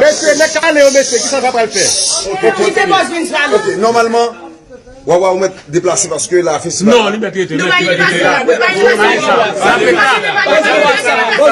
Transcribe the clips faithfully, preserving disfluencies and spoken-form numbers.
Mesye, nèg k ale yo, mesye, kisa sa pral fè? Kite Bòs Vens pale. Ok, nòmalman, Wawa, ou mèt deplase paske la festival. Non, li mèt rete, li mèt rete. Bòs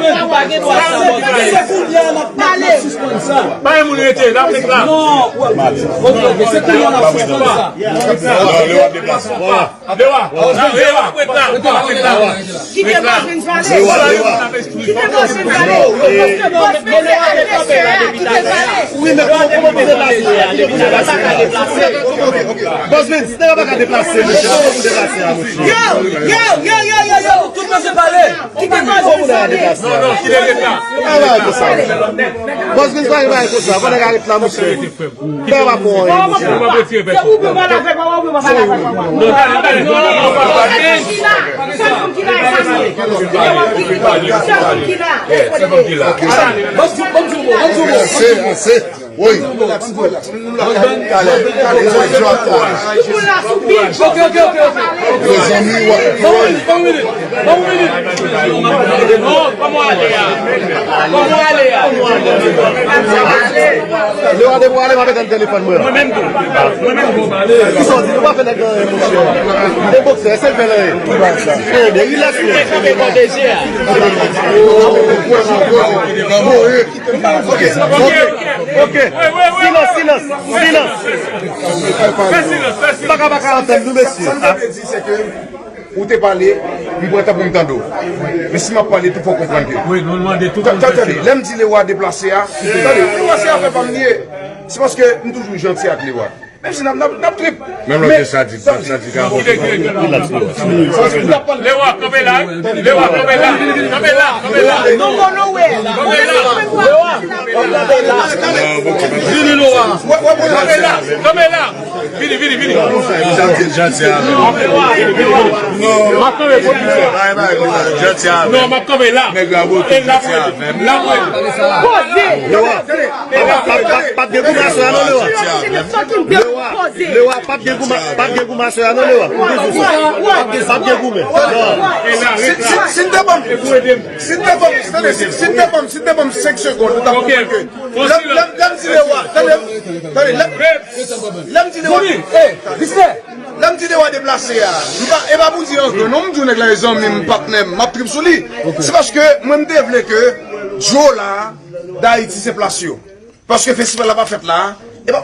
Vens, ou pa gen dwa sa, Bòs Vens. Se kounye a n ap sispann sa. Pa gen moun rete, n ap rete la. Non, ok, ok, se kounye a n ap sispann sa. Lewa, Lewa, Lewa, Lewa, ret la, ret la. Kite Bòs Vens pale. Lewa, Lewa. Kite Bòs Vens pale. Bòs Vens, nèg la pa ka deplase, mesye, pa pou deplase a, mesye. Yo, yo, yo, yo, yo, yo, yo, tout mesye pale. Kite Bòs Vens pale. Non, non, kite l ret la. Bòs Vens pa gen bagay konsa, fò nèg la ret la, mesye. Bagay pa bon, hein, mesye. Ou p ap retire pèsonn. Se ou p ap pale avèk mwen, ou p ap pale avèk mwen. Non, talè, talè, non, non, non, non. Se fanm ki la, e sa m ye. Se fanm ki la. Bon, bon, bon, bon, bon. Ase, ase. Wi. Talè, talè, talè. Ok, ok, ok, ok. Mezanmi, w ap pran. Ban m vini. Ban m vini. Non, kòman w ale a? Kòman w ale a? Lewa, depi w ale, m ap etenn telefòn mwen an. Mwen menm tou. Mwen menm tou. Kisa w di? Nou pa fè nèg anyen, monchè. E boksè, se l fè l anyen. Ebyen, rilaks, men. Kanpe bò de je a. Ok, ok, ok. Silans, silans, silans. Fè silans, fè silans. Baka, baka, antann nou, mesye. Ou te pale, m pran tan pou m tande w. Men si m ap pale tou, fò w konprann ke. Wi, nou mande tout moun fè silans. Tande, lè m di Lewa deplase a, tande, Lewa se afè pa m li ye. Se paske m toujou janti ak Lewa. Menm si n ap, n ap, n ap trip. Menm lòt sa di, sa di ka bon. Lewa, kanpe la, wi. Lewa, kanpe la. Kanpe la, kanpe la. Kanpe la. Lewa, kanpe la. Vini, Lewa. Kanpe la, kanpe la. Vini, vini, vini. Janti, janti avè m. Non. M ap kanpe pou li. Bay, bay, janti avè m. Non, m ap kanpe la. Nèg la bote, janti avè m. Poze. Lewa. Pa, pa, pa, pa gen goumen aswè a non, Lewa. Lewa, Lewa, pa gen goumen, pa gen goumen aswè a non, Lewa. M di w sa. Pa gen goumen. Non. Si, si, si n te ban m, si n te ban m, tande, si, si n te ban m, si n te ban m senk segonn, ou t ap konprann ke lè, lè, lè m di Lewa, tande, tande, lè, lè m di Lewa, lè m di Lewa deplase a, m pa, e pa pou di anyen non, m di w nèg la e zanmi m, patnè m, m ap trip sou li. Se paske mwen m te vle ke Joe la, Dayiti se plas yo. Paske festival la pa fèt la, e pa,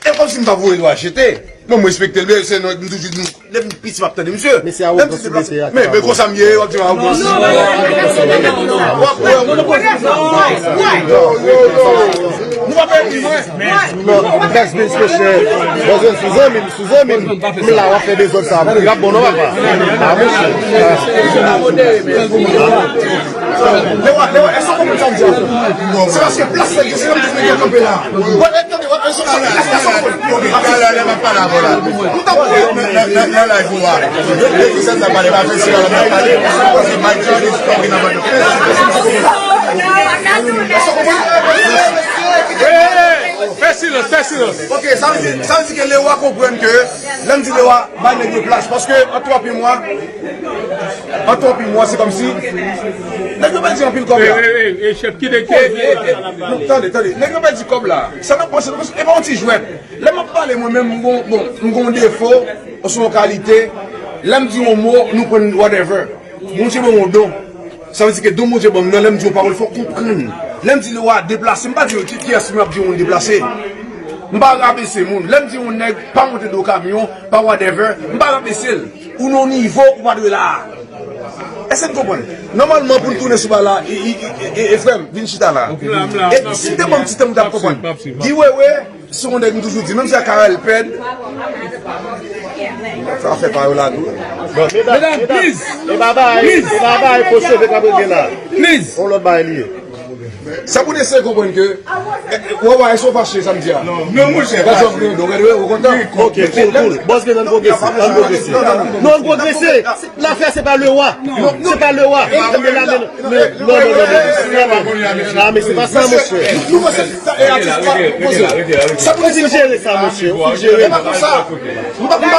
e kòmsi m t ap voye Lewa jete. Mwen, m respekte l, men se non, m toujou di, lè m piti, m ap tande misye. Men se awogans ou mete a. Men, men konsa m ye, w ap di m awogans. W ap wè, w ap wè. Nou pa pèdi, mwen. Non, best business, mesye. Best business, sou zanmi m. Sou zanmi m, m la w ap fè dezòd sa. Rap bon non, papa. A, mesye. Lewa, Lewa, èske w konprann sa m di a? Se paske plas la, se nan mwen ki kanpe la. Bon, tande, èske w konprann? Talè lè m ap pale avè w la. M t ap pale. Nan, nan, nan, nan live ou a. Depi sa, sa pale, pa fè sila la, m ap pale. Paske Mike Jordan is talking about the festival. Èske w konprann? Fè silans, fè silans. Ok, sa vle di, sa vle di ke Lewa konprann ke, lè m di Lewa, bay nèg yo plas, paske an twa pye mwa, an twa pye mwa, se kòmsi nèg yo pèdi anpil kòb la. Ey, ey, ey, chèf, kite, kite. Tande, tande, nèg yo pèdi kòb la. Sa n ap panse, e pa yon ti jwèt. Lè m ap pale, mwen menm, m gon, bon, m gon defo, oswa yon kalite. Lè m di yon mo, nou pran whatever. Bondye ban m yon don. Sa vle di ke don Bondye ban m nan, lè m di yon pawòl, fò w konprann. Lè m di Lewa deplase, m pa di ki, kiyès m ap di yon moun deplase. M pa rabese moun. Lè m di yon nèg pa monte do kamyon, pa whatever, m pa rabese l. Ou nan yon nivo, ou pa dwe la a. Èske n konprann? Nòmalman, pou n tounen sou bagay la, e, e, e, e, e, frè m, vin chita la. E si n te ban m ti tan, m t ap konprann. Guy Wewe, se yon nèg m toujou di, menm si a Carel pèd, sa fè pa yo la tou. Bon, medam, medam, please, e pa bay, please, e pa bay po cheve k ap regle la. Please. On lòt bagay li ye. Sa pou n eseye konprann ke, eh, eh, Wawa, èske w fache sa m di a? Non, non, monchè. Gad sa w ap griyen do, gade, ou kontan? Ok, cool, cool. Bòs gen, ann pwogrese, ann pwogrese. Non, ann pwogrese. Lafè se pa Lewa. Non, se pa Lewa. Tande la, men, men, non, non, non, non. Ah, men se pa sa, monchè. Nou, nou panse sa, e atis pa poze. Sa pou n jere sa, monchè. Ou jere. E pa konsa. M pa, m pa,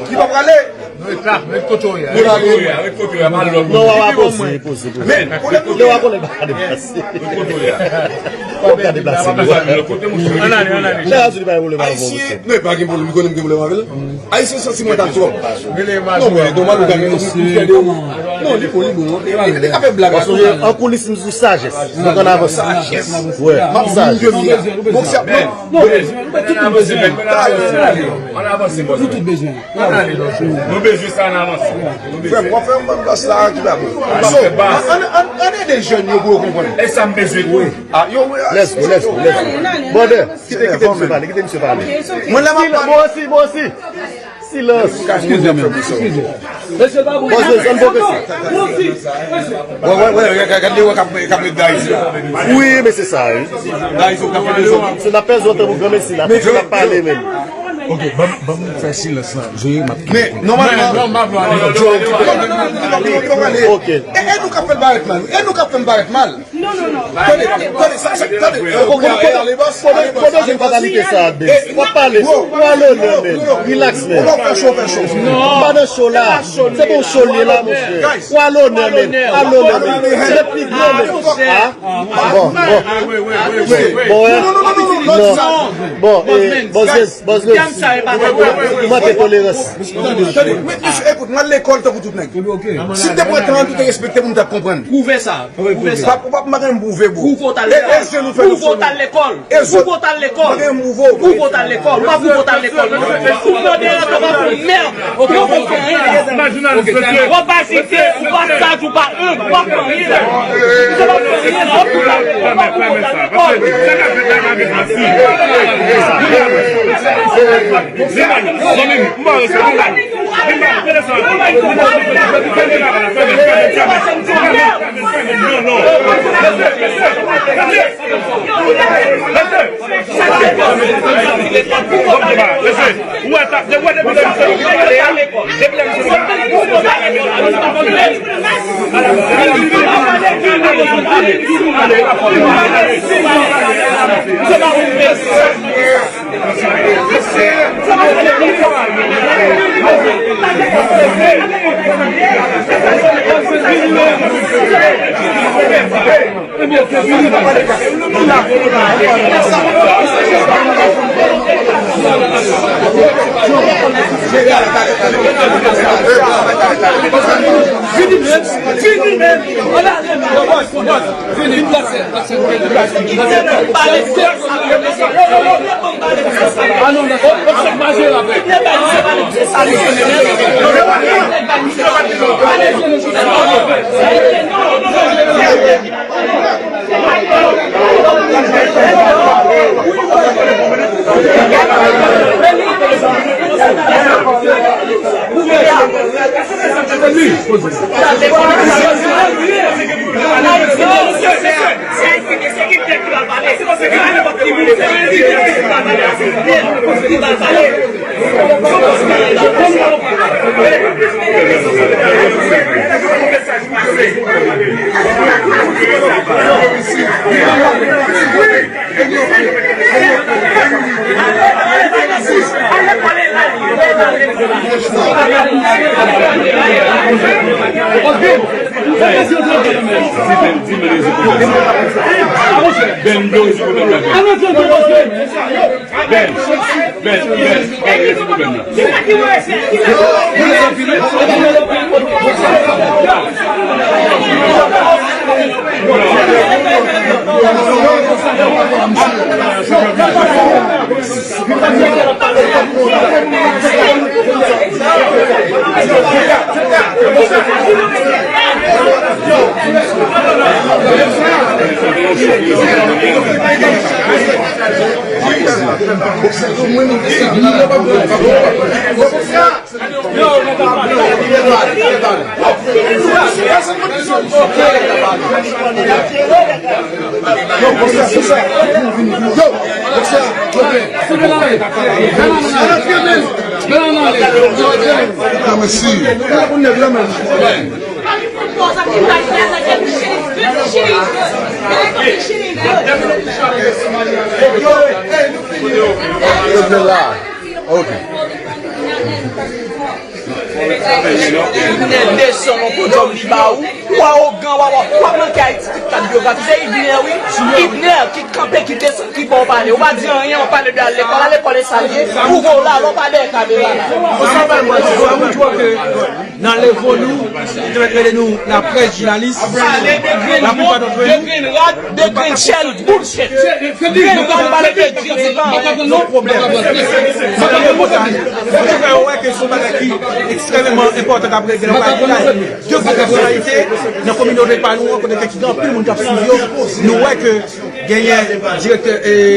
li pa prale. Nou ret la, ret kote w ye. Ret kote w ye, ret kote w ye, pa lòt. Non, w a poze, poze, poze. Men, Lewa konnen pa de Ou ka deplase nou. Ann ale, ann ale. Lè a di li pa gen pwoblèm avè w, mesye. Non, e pa gen pwoblèm, li konnen m gen pwoblèm avè l. Ayisyen santi mwen ta twòp. Non, men, nòmal, ou ka gen yon sou kè de ou. Non, li bon, li bon. Li ka fè blag. Paske an koulis, m sou sajès. Donk, ann avanse. Sajès. Wè, m ap sajès. Bon, se ap, non. Non, nou tout bezwen. Ann avanse, bòs. Nou tout bezwen. Nou bezwen sa, ann avanse. Frè m, w ap fè yon bann bas la ki pa bon. So, ann, ann, ann, ann ede jèn yo pou yo konprann. E sa m bezwen tou. Ah, yo, let's go, let's go, let's go. Brother, kite, kite misye pale, kite misye pale. Mwen la m ap pale. Bon, si, bon, si. Silans. Eskize, men. Eskize. Mesye pa bon. Bon, se, se, se, se. Wè, wè, wè, gade, gade, wè, k ap, k ap met Dayis la. Wi, men se sa, wi. Dayis, ou k ap fè dezòd. Se n ap pèse w tankou granmesi la. Tout moun ap pale, men. Ok, ban m, ban m fè silans lan. Jere, m ap kite. Men, nòmalman. Ok. E, e nou k ap fè l parèt mal. E nou k ap fè l parèt mal. Non, non, non. Tande, tande, sa, sa, tande. Kote, kote, kote, kote jèn fatalite sa a, Dens? W ap pale, w al onè, men. Relax, men. Ou pa fè cho, fè cho. M pa nan cho la. Se pou cho l ye la, monchè. W al onè, men. Al onè, men. Se pi gran, men. Ah, bon, bon. Bon, eh, non. Bon, eh, bòs Dens, bòs Dens. Ou manke tolerans. Tande, tande. Men, mesye, ekout, mwen al lekòl tankou tout nèg. Si m te pran tan an, m te respekte pou m ta konprann. Pwouve sa. Pwouve sa. Pap, pap, pa gen m pwouve, bro. Pwouve w t al lekòl. Pwouve w t al lekòl. Pwouve w t al lekòl. Pa gen m pwouve w. Pwouve w t al lekòl. Ou pa pwouve w t al lekòl, non. Ou pran de lè, ou pa pran mè. Ou pa fè anyen. W ap ajite, ou pa saj, ou pa anyen. Ou pa fè anyen. Ou pa fè anyen, non. Ou pa pwouve w t al lekòl. Vini menm, vini menm. Ann ale, bòs, bòs. Vini, plase, plase. Ah non, non, non, non, mache la. Ok. Ibner desann yon podyòm li ba ou. Ou awogan, w ap, w ap manke Ayiti tout kat byografi. Se Ibner, wi. Ibner ki kanpe, ki desann, ki ba w pale. Ou pa di anyen, w ap pale de al lekòl. Al lekòl e sa l ye. Ou gwo la, w pa dèyè kamera la. Nan levo nou, ki te mèt rele nou laprès jounalis, laplipa dant nou. De grenn rad, de grenn chèl, bullshit. Grenn rad, pale de Dye, se pa anyen. Non pwoblèm. Sa pa gen pwoblèm. Antouka, yo wè ke se yon bagay ki ekstrèmeman enpòtan k ap regle. Yon bagay ki la, de gwo reyalite nan kominote pa nou an, kote ke gen anpil moun k ap swiv yo. Nou wè ke genyen direktè, e,